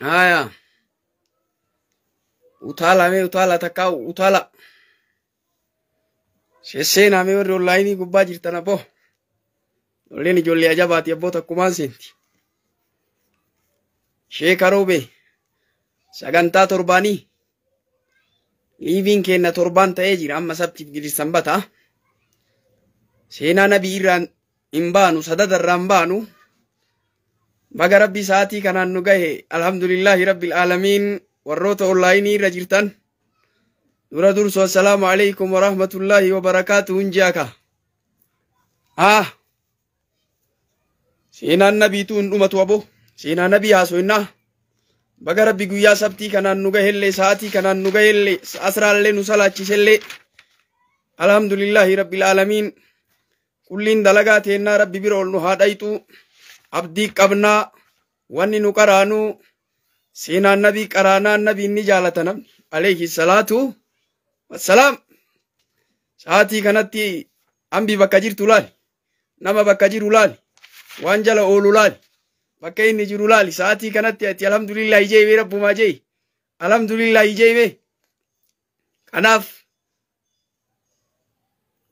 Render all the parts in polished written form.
Haya. Utaala mee, utaala takkaa utaala. Sesseenaa mee warri onlaayinii gubbaa jirtan abboo. Ijoolleen ijoollee ajabaati abboo, takkumaan seenti. Sheeka Roobee sagantaa torbaanii liiviin kenna torbaan ta'ee jira amma sabtiif gidi sanbata. Seenaa nabii irraan hin baanu, sadada irraan hin baanu. Baga rabbi sa'aatii kanaan nu gahe, alhamdulillahi rabbil aalamiin. Warroota onlaayinii irra jirtan dura dursu assalaamu alaikum warahmatullaahi wabarakaatuhu ji'aka. Ah, seenaan nabiitu hin dhumatu abo, seenaa nabii haasoinnaa. Baga rabbi guyyaa sabtii kanaan nu gahellee, sa'aatii kanaan nu gahellee, asraallee nu salaachisellee, alhamdulillahi rabbil aalamiin. Kulliin dalagaa teennaa rabbi bira ol nu haa dhayxu abdii qabnaa. Wanni nu qaraanu seenaan nabii qaraanaan nabiin ni jaalata namni alayhi salaatu wassalaam. Sa'aatii kanatti hambi bakka jirtu laali, nama bakka jiru laali, waan jala oolu laali, bakka inni jiru laali. Sa'aatii kanatti ati alhamdulillahi jeemee, rabbumaa jee, alhamdulillahi jeemee. Kanaaf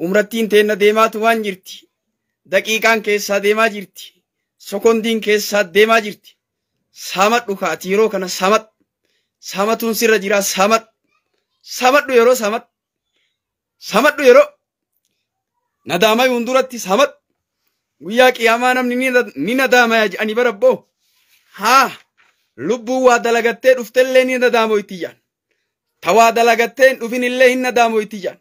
umrattiin teenna deemaatu waan jirti, daqiiqaan keessaa deemaa jirti, sekondiin keessaa deemaa jirti. Saamadhu kaati, yeroo kana saamadhu, saamatuun sirra jira. Saamadhu, saamadhu yeroo, saamadhu, saamadhu yeroo nadaamayuun duratti saamadhu. Guyyaa qiyaamaa namni ni nadaamaya jedhanii barabboo. Haa, lubbuu waa dalagattee dhuftellee ni nadaamoyti jedhan, ta waa dalagattee hin dhufinillee hin nadaamoyti jedhan.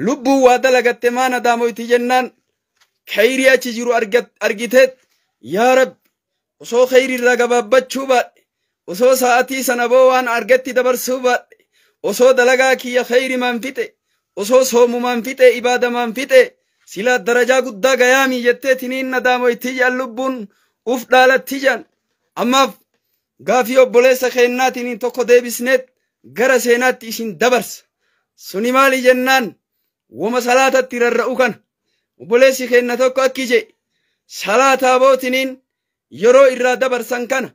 Lubbuu waa dalagatte maa nadaamoyti jennaan, khayrii achi jiru argiteet, yaa rabbi, osoo khayrii irraa gabaabbachuu baadhe, osoo sa'atii sana boo waan argatti dabarsuu baadhe, osoo dalagaa kiyya khayrimaan fixe, osoo soomumaan fixe, ibaadamaan fixe, sila darajaa guddaa gayaamii jettee tiniin nadaamoyti jedhan, lubbuun uf dhaalatti jedhan. Ammaaf gaafii obboleessa keennaatiniin tokko deebisneet gara seenaatti isin dabarsa. Suni maali jennaan, woma salaatatti rarra'u kana. Obboleessi keenna tokko akki jee: salaataa bootiniin yeroo irraa dabarsan kana,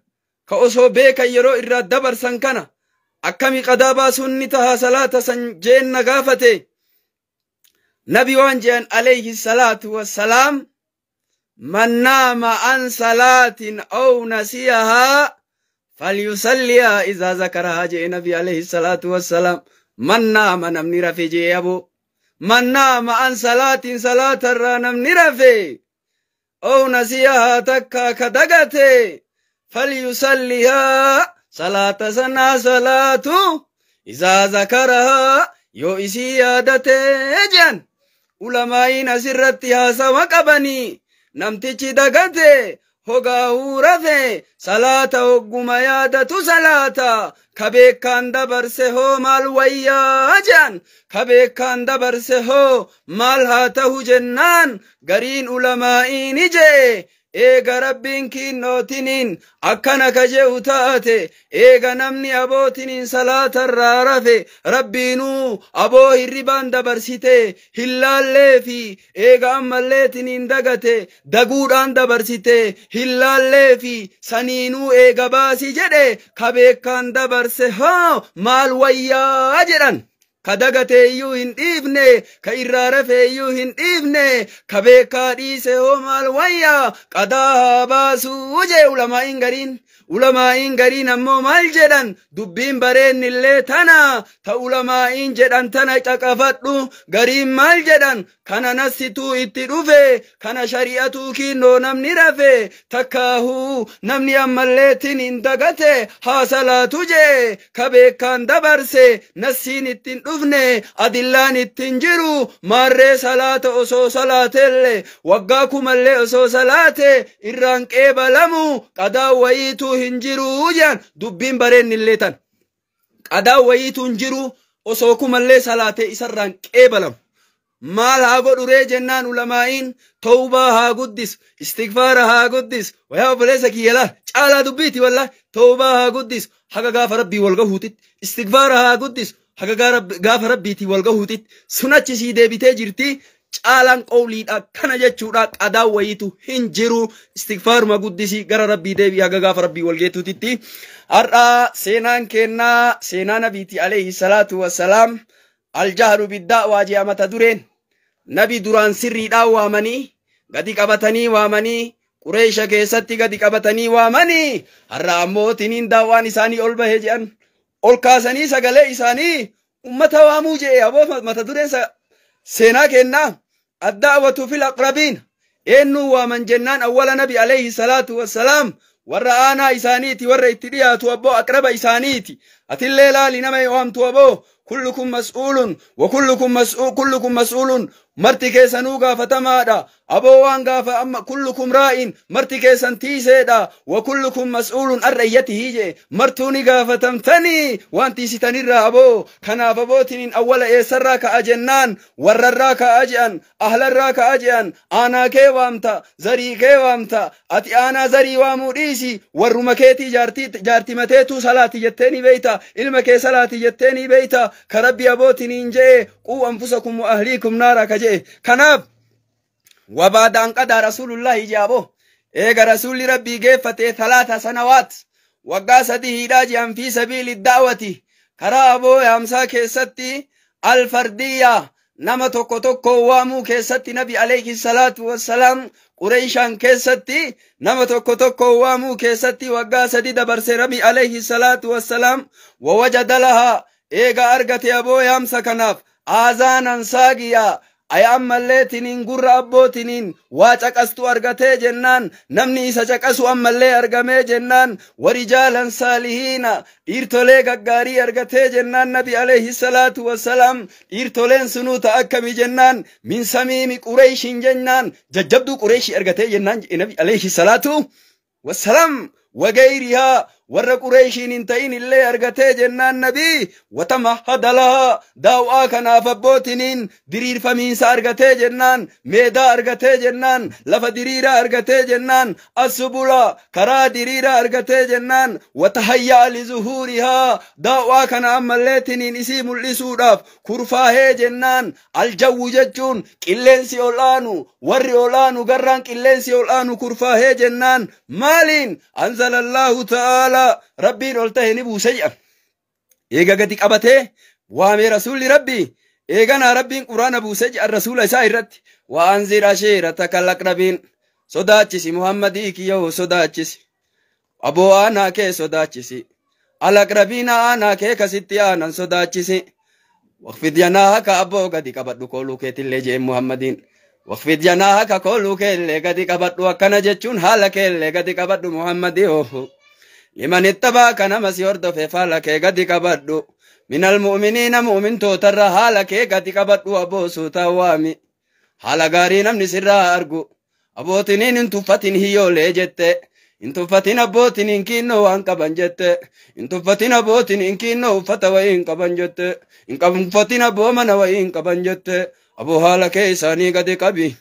ka osoo beekan yeroo irraa dabarsan kana, akkami qadaa baasuun ni taha salaata san jeenna gaafate. Nabi waan je'an alayhi salaatu wassalaam: man naama an salaatin aw nasiyahaa falyusallihaa izaa zakarahaa jee nabi alayhi salaatu wassalaam. Man naama, namni rafe jee aboo, man naama an salaatin, salaatarraa namni rafe, aw nasiyahaa, takkaa ka dagate, falyusallihaa, salaata sanaa salaatu, izaa zakarahaa, yoo isii yaadate jedhan. Ulamaa'iin asirratti haasawa qabanii, namtichi dagate hogaahuu rafe salaata hogguma yaadatu salaata, ka beekaan dabarse hoo maal wayyaa jedhan. Ka beekaan dabarse hoo maal haa tahu jennaan, gariin ulamaa'iin jee, eega rabbiin kiinnootiniin akkana ka je'u taate, eega namni abootiniin salaatarraa rafe rabbiinuu aboo hirribaan dabarsite hin laallee fi eega ammalleetiniin dagate daguudhaan dabarsite hin laallee fi saniinuu eega baasi jedhe, ka beekaan dabarse hoo maal wayyaa jedhan. Ka dagate iyyuu hin dhiifne, ka irraa rafe iyyuu hin dhiifne, ka beekaa dhiise hoo maal wayyaa? Qadaa haa baasuu jee ulamaa'iin gariin. Ulamaa'iin gariin ammoo maal jedhan? Dubbiin bareennillee tana ta ulamaa'iin jedhan tana caqafadhu. Gariin maal jedhan? Kana nassituu itti dhufe, kana shari'atuu kiinnoo namni rafe takkaahuu namni ammalleetiin hin dagate haa salaatu jee. Ka beekaan dabarse nassiin ittiin dhufne, adillaan ittiin jiru, maarree salaata osoo salaatellee, waggaa kumallee osoo salaate irraan qeebalamu, qadaa wayiituu hin jiru jedhan. Dubbiin bareennillee tan, qadaa wayiituu hin jiru, osoo kumallee salaate isarraan qeebalamu. Maal haa godhu ree jennaan, ulamaa'iin tawbaa haa guddisu, istigfaara haa guddisu. Wayaa obboleessa kiyya laal, caalaa dubbiiti wallah. Tawbaa haa guddisu haga gaafa rabbii wal gahuutitti, istigfaara haa guddisu haga gaafa rabbiitii wal gahuutitti. Sun achi sii deebitee jirti. Caalaan qawliidha kana jechuudha. Qadaa wayiitu hin jiru. Istigfaaruma guddisii gara rabbii deebi'i haga gaafa rabbii wal geettuutitti. Har'a seenaan kennaa seenaa nabiiti alayhi salaatu wassalaam. Aljahlu bidda'waa jee mata dureen. Nabi duraan sirriidhaan waamanii gadi qabatanii waamanii Qureesha keessatti gadi qabatanii waamanii har'a ammoo tiniin daawwaan isaanii ol bahee jedhan ol kaasanii sagalee isaanii ummata waamuu jee aboo mata dureen seenaa kennaa. Addaawatu fil aqrabiin eenyuu waaman jennaan awwala nabi alayhi salaatu wassalaam warra aanaa isaaniiti, warra itti dhiyaatu abboo aqraba isaaniiti. Atillee laali nama waamtu aboo. Kullukum mas'uulun wa kullukum mas'uul, kullukum mas'uulun, marti keessanuu gaafatamaadha aboo waan gaafa amma. Kullukum raa'in, marti keessan tiiseedha. Wa kullukum mas'uulun an rayyatihi jee, martuu ni gaafatamtanii waan tiisitanirraa aboo. Kanaaf abootiniin awwala eessarraa ka'a jennaan warrarraa ka'a je'an, ahlarraa ka'a je'an. Aanaa kee waamta, zarii kee waamta. Ati aanaa zarii waamuu dhiisi, warruma keetii jaartii mateetuu salaati jettee ni beeyta, ilma kee salaati jettee ni beeyta. Ka rabbi abootiniin je'e quu anfusakum wa ahliikum naara ka je'e. Kanaaf wabaadaan qadaa rasuulullahi jaabo eega rasuulli rabbii geeffatee 3 sanawaat waggaa 3 hidhaa ji'an fi sabiili da'wati karaa aboo yaamsaa keessatti alfardiyyaa nama tokko tokko waamuu keessatti nabi alayhi salaatu wassalaam Qureeshaan keessatti nama tokko tokko waamuu keessatti waggaa 3 dabarse nabi alayhi salaatu wassalaam. Wawajada lahaa eega argate aboo yaamsa kanaaf aazaanan saagiyaa aya ammallee tiniin gurra abbootiniin waa caqastu argatee jennaan, namni isa caqasu ammallee argamee jennaan, warijaalan saalihiina dhiirtolee gaggaarii argatee jennaan nabi alayhi salaatu wassalaam. Dhiirtoleen sunuu ta akkami jennaan min samiimi Qureeshin jennaan jajjabduu Qureeshii argatee jennaan nabi alayhi salaatu wassalaam. Wagayrihaa warra Qureeshiin hin ta'in illee argatee jennaan nabii watamahada lahaa daaw'aa kanaaf abbootiniin diriirfamiinsa argatee jennaan, meedaa argatee jennaan, lafa diriiraa argatee jennaan, assubula karaa diriiraa argatee jennaan, watahayyaa lizuhuurihaa daaw'aa kana ammallee tiniin isii mul'isuudhaaf kurfaahee jennaan. Aljawwu jechuun qilleensi ol aanu, warri ol aanu garraan qilleensi ol aanu kurfaahee jennaan maaliin anzalallahu ta'aalaa rabbiin ol tahe ni buuse jedhan. Eega gadi qabatee waamee rasuulli rabbii eeganaa rabbiin quraana buuse jedhan rasuula isaa irratti. Wa anzir ashiirataka laqrabiin, sodaachisi Muhammadii kiyyoo, sodaachisi aboo aanaa kee, sodaachisi alaqrabiina aanaa kee kasitti aanan sodaachisi. Waqfid janaahaka abboo gadi qabadhu kooluu keetillee jeen Muhammadiin. Waqfid janaahaka kooluu keellee gadi qabadhu, akkana jechuun haala keellee gadi qabadhu Muhammadii oho. Liman ittabaaka nama si hordofe haala kee gadi qabadhu. Minal mu'miniina mu'mintootarra haala kee gadi qabadhu aboo suutaa waami. Haala gaarii namni sirraa argu. Abootiniin hin tuffatin hiyyoolee jette. Hin tuffatin abbootiin kiinnoo waan qaban jette. Hin tuffatin abbootiin kiinnoo uffata wayii hin qaban jette. Hin tuffatin abboo mana wayii hin qaban jette. Aboo haala kee isaanii gadi qabi.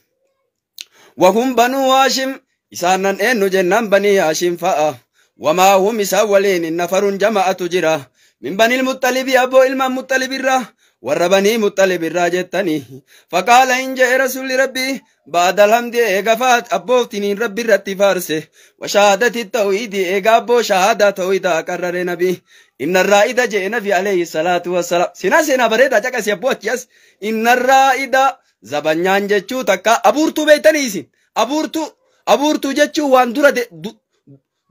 Wahum banuu Haashim isaan nan eenyu jennaan banii Haashim fa'a. Wamaa hum isaan waliin nafarun jama'atu jira. Min banil Muxxalibii abboo ilmaan Muxxalibirraa warra banii Muxxalibirraa jettanii. Faqaala hin je'e rasuulli rabbii baada alhamdi eega faat abbooftiniin rabbi irratti faarse. Washaadati tawhiidii eega abboo shahaadaa tawhiidaa qarrare nabii. Inna raa'ida je'e nabi alayhi salaatu wassalaam. Seenaa seenaa bareedaa caqasi abboo achi as. Inna raa'ida zabanyaan jechuu takka abuurtuu beeytanii isin. Abuurtuu abuurtuu jechuu waan dura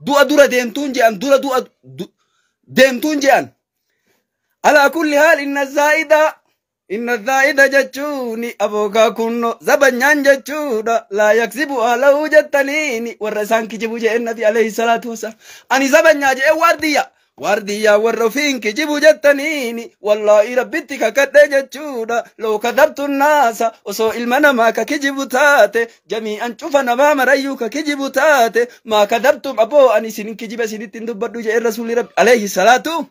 du'a dura deemtuun je'an, dura du'a deemtuun je'an. Alaa kulli haal inna zaa'ida inna zaa'ida jechuuni abookaa kunno zabanyaan jechuudha. Laa yaksibu ahlahu jettaniini warra isaan kijibu je'en nabi alayhi salaatu wassalaam. Ani zabanyaa je'e waardiyya. Waardiyyaa warra ofiin kijibu jettaniini wallaahi rabbitti kakadhe jechuudha. Loo kadhabtu naasa osoo ilma namaa ka kijibu taate jamii'an cufa namaa marayyuu ka kijibu taate maa kadhabtum aboo ani isin kijiba isinitti hin dubbadhu je'e rasuulli rabbi alayhi salaatu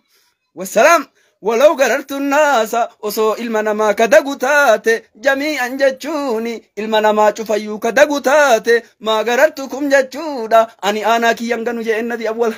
wassalaam. Walau garartu naasa osoo ilma namaa ka dagu taate jamii'an jechuuni ilma namaa cufayyuu ka dagu taate maa garartukum jechuudha. Ani aanaa kiyyan ganu je'en nabi awwala.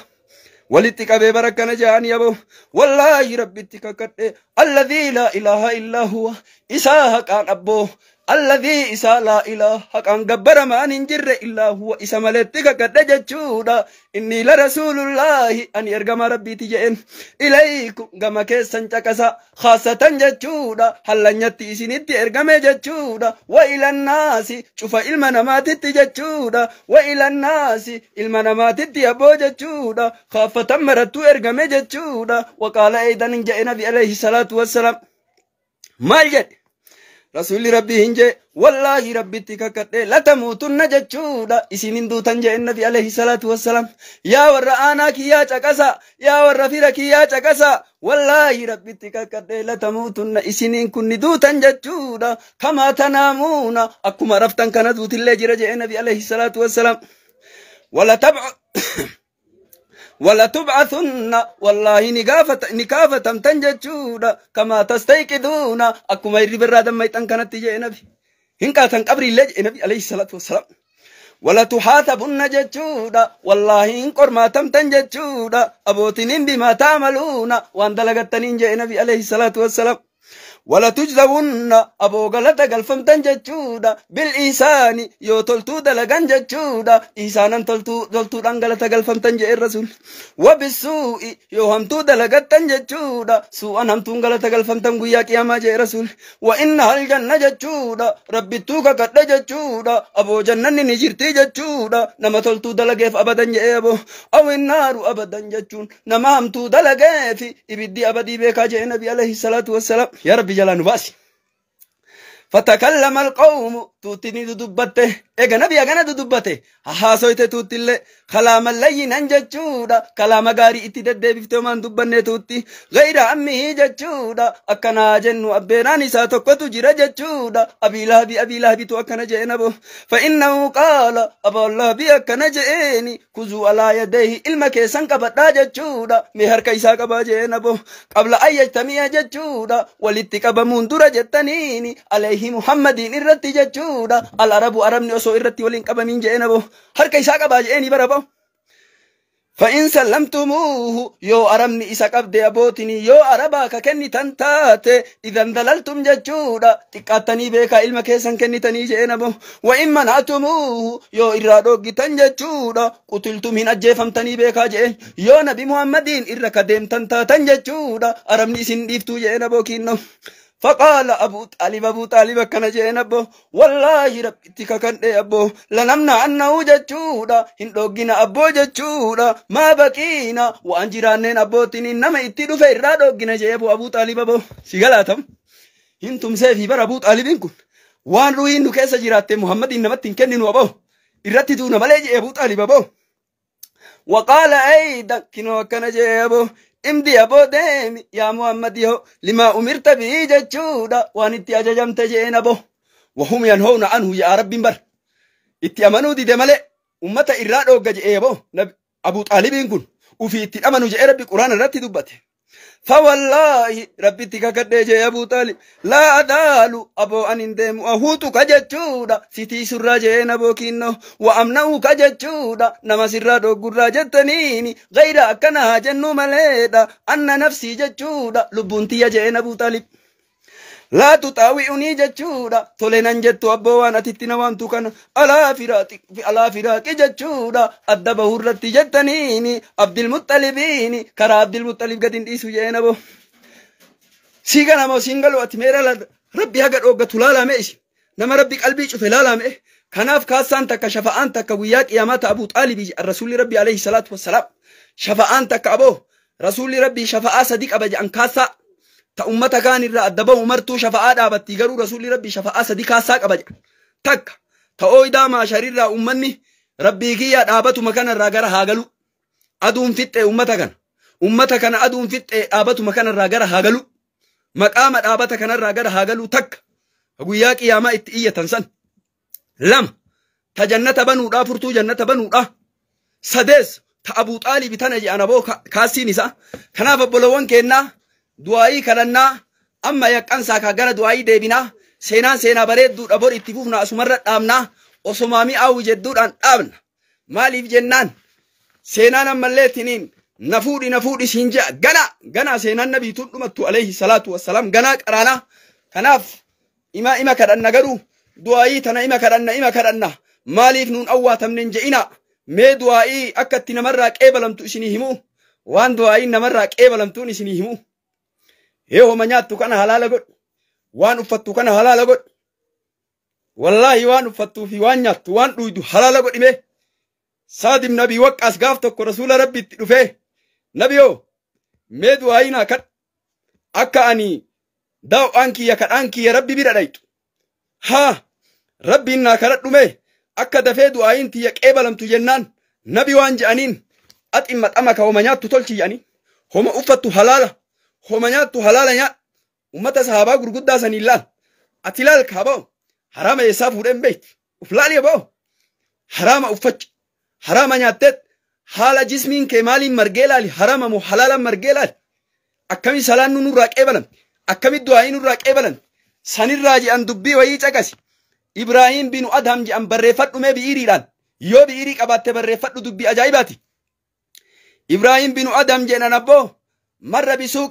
Walitti qabee barakkana ja'anii aboo wallaahi rabbitti kakadhe alladhii laa ilaaha illaa huwa isaa haqaan abboo Alladhii isaa laa ilaaha haqaan gabbaramaan hin jirre illaa huwa isa maletti kakadhe jechuudha. Inni la rasuulullaahi ani ergama rabbiiti je'en. Ilaykum gama keessan caqasa khaasatan jechuudha. Hallanyatti isinitti ergame jechuudha. Wa ilannaasi cufa ilma namaatitti jechuudha. Wa ilannaasi ilma namaatitti abboo jechuudha. Khaafatan marattuu ergame jechuudha. Waqaala eeydan hin je'e nabi alayhi salaatu wassalaam. Maal jedhe? Rasuulli rabbii hin jee wallaahi rabbitti kakadhe latamuutunna jechuudha isin hin duutan jee nabi alayhi salaatu wassalaam. Yaa warra aanaa kiyyaa caqasa, yaa warra fira kiyyaa caqasa, wallaahi rabbitti kakadhe latamuutunna isiniin kun ni duutan jechuudha. Kamaa tanaamuuna akkuma raftan kana duutillee jira jee nabi alayhi salaatu wassalaam. ولتبعثن والله نكافتم تنججودا كما تستيقظون أكما يربر دم ميتان كانت تجي نبي هنكاتن قبري اللي نبي عليه الصلاة والسلام. ولتحاسبن ججودا والله إن قرماتم تنججودا أبوتنين بما تعملون وان دلقتنين جي نبي عليه الصلاة والسلام. ولتجزون أبو غلطة قلفم جچودا بالإحسان يو تلتو دلغان جچودا إحسانا تلتو دان غلطة قلفم تنجي الرسول. وبالسوء يو همتو دلغتن جچودا سوءا همتو غلطة قلفم تنگويا قياما جي رسول. وإنها الجنة جچودا ربي توكا قد جچودا أبو جنن نجرتي جچودا نما تلتو دلغيف أبدا جي أبو أو النار أبدا جچون نما همتو دلغيف إبدي أبدي بيكا جي نبي عليه الصلاة والسلام. يا ربي جلال نباسي. فتكلم القوم توتني دبته ايغا نبي اغانا دبته هاسويته توتيله كلام لين جچودا كلام غاري اتي ددبفته مان دبنه توتي غير امي جچودا اكنا جنو ابيراني سا توكتو جيرا جچودا ابي لهبي ابي لهبي تو اكنا جنبو فانه قال ابو لهبي اكنا جيني كزو على يديه علم كيسن قبدا جچودا مهر كيسا قبا جنبو قبل اي يجتمع جچودا ولتقبمون در جتنيني عليه محمد irratti jechuudha. Al-arabu arabni osoo irratti waliin qabamiin je'een abo harka isaa qabaa je'eeni bara ba'u. فإن سلمتموه يو أرمني إسا قبض أبوتني يو أربا كني تنتات إذا دللتم ججودا تقاتني بيكا علم كيسان كني تني جينبو. وإن منعتموه يو إرادوك تنججودا قتلتم هن أجيفم تني بيكا جين يو نبي محمدين إركا ديم تنتا تنججودا أرمني سن ديفتو جينبو كينو. فقال أبو طالب أبو طالب كان جينبو والله ربتك كان أبو لنمنع أنه جچودا هندوغنا أبو جچودا ما بقينا وأنجرانين أبوتين نما اتدو فيرادوغنا جيبو أبو طالب أبو سيغلاتم هنتم سيفي بر أبو طالبين كن وان روحين نكيس جرات محمد إنما تنكنن أبو إرتدون مليج أبو طالب أبو. وقال أيضا كنو كان جيبو امدي ابو ديمي يا محمد يو لما امرت به جچودا وان اتي اججمت جين ابو وهم ينهون عنه يا رب بر اتي امنو دي دمله امته ارا دوغ جي ابو ابو طالبين كن وفي اتي امنو جي ربي قران رتي دبته. فوالله ربي تككد جي ابو طالب لا ادال ابو ان اندم اهوتو كجچودا سيتي سرا جين ابو كينو وامنو كجچودا نما سرا دوغرا جتنيني غير اكنا جنو مليدا ان نفسي جچودا لبونتي جين ابو طالب لا تطاوعني جچودا تولنن جتو ابو وانا تتنا وامتو كان الا فراقي الا فراقي جچودا ادبه الرتي جتنيني عبد المطلبين كرا عبد المطلب قدين ديسو جينبو سيغنا مو سينغلو اتميرا ربي هغد اوغتو لالا ميش نما ربي قلبي شوف لالا مي كناف كاسان تك شفاعان تك وياك قيامات ابو طالب الرسول ربي عليه الصلاه والسلام شفاعان تك ابو رسول ربي شفاعه صديق ابج ان كاسا تا أمتا كان الرا أدبا أمرتو شفاعة دابتي غرو رسول ربي شفاعة صديقا ساق أبجا تك تا أويدا ما شرير را أمني ربي كيا دابتو مكان الرا غرا هاغلو أدوم فت أمتا كان أمتا كان أدوم فت دابتو مكان الرا غرا هاغلو مقام دابتا كان الرا غرا هاغلو تك غويا قيامة اتئية تنسن لم تجنة بنو دا فرتو جنة بنو دا سدس تا أبو طالب تنجي أنا بو كاسي نسا كناف بلوان كينا du'aa'ii kadhannaa amma yaqqansaa kaa gara du'aa'ii deebinaa seenaan seenaa bareedduudha bor itti fufna asumarra dhaabnaa osomaa mi'aawu jedduudhaan dhaabna maaliif jennaan seenaan ammallee tiniin na fuudhi siin je'a ganaa ganaa seenaan nabiituun dhumattu alayhi salaatu wassalaam ganaa qaraanaa kanaaf ima kadhanna garuu Du'aayii tana ima kadhanna ima kadhanna maaliif nuun awwaatamne hin je'ina. Mee du'aayii akka itti namarraa qeebalamtu isinii himu. Waan du'aayiin namarraa qeebalamtuun isinii himu. Hee homa nyaattu kana halaala godhu. Waan uffattu kana halaala godhu. Wallaahi waan uffattuu fi waan nyaattu waan dhuydu halaala godhime. Saad ibn Abi Waqqaas gaaf tokko rasuula rabbiitti dhufee nabiyoo mee du'aayii naa kadhu akka ani daaw'aan kiyya kadhaan kiyya rabbi bira dhayxu. Haa rabbiin naa kadhadhu mee akka dafee du'aayiin tiyya qeebalamtu jennaan nabi waan je'aniin axin maxama ka homa nyaattu tolchi je'anii homa uffattu halaala homa nyaattu halaala nyaadhu ummata sahaabaa gurguddaa saniin laal ati laal kaaba'u haraama eessaa fuudheen beektu uf laali ba'u haraama uffachi haraama nyaatteet haala jismiin kee maaliin margee laali haraama moo halaalaan margee laali akkami salaan nu nurraa qeebalamte akkami du'aayii nurraa qeebalamte sanirraa je'an dubbii wayii caqasi. Ibraahim binu Adham je'an barreeffadhu mee bi'iriidhaan yoo bi'irii qabaatte barreeffadhu dubbii ajaa'ibaati. Ibraahim binu Adham jedhan abboo marra bisuuqiin.